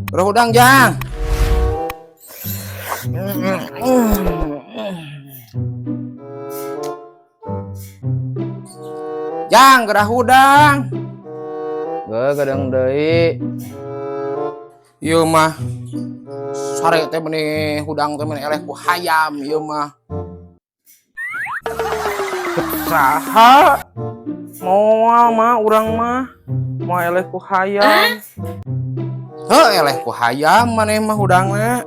Gerah hudang, Jang. Jang, gerah hudang. Ge gedeng deui. Ieu mah sare teh meni hudang teh meni eleh ku hayam ieu mah. Saha? Moal mah urang mah. Moal eleh ku hayam. Heuh, eleh ku hayam maneh mah hudangna.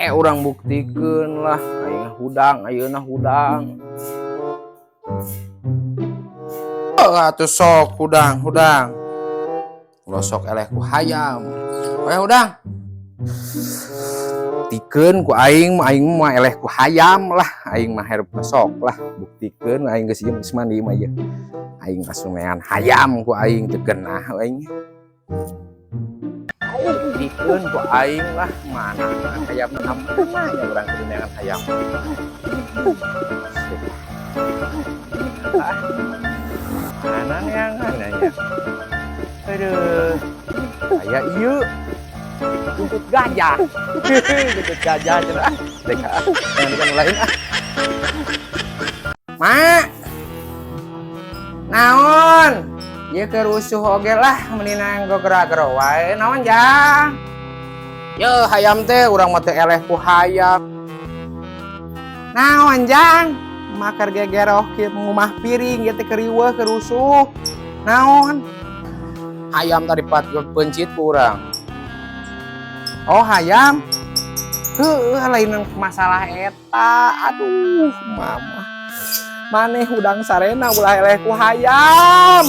Urang buktikeun lah aing hudang ayeuna hudang. Heuh atuh sok hudang hudang. Ulah sok eleh ku hayam. We hudang. Buktikeun ku aing mah, aing mah eleh ku hayam lah, aing mah hirup sok lah, buktikeun aing geus ieu geus mandi mah ieu. Aing langsung neangan hayam ku aing teu geunah aing. Buktikeun ku aing lah, mana hayam mana ya urang kudu neangan hayam. Ah, mana neangan nya? Aduh, aya ieu. Buntut gajah. Buntut gajah cenah. Dek ah, yang lain ah. Mak. Naon? Ieu keur rusuh oge lah meuni gogera-gero wae. Naon, Jang? Ye hayam teh urang mah teu eleh ku hayam. Naon, Jang? Makar gegeroh kieu ngumah piring ieu teh keur riweuh keur rusuh. Naon? Hayam tadi pat peuncit ku urang. Oh, hayam. Heuh, lain masalah eta. Aduh, mama. Maneh hudang sarena ulah eleh ku hayam.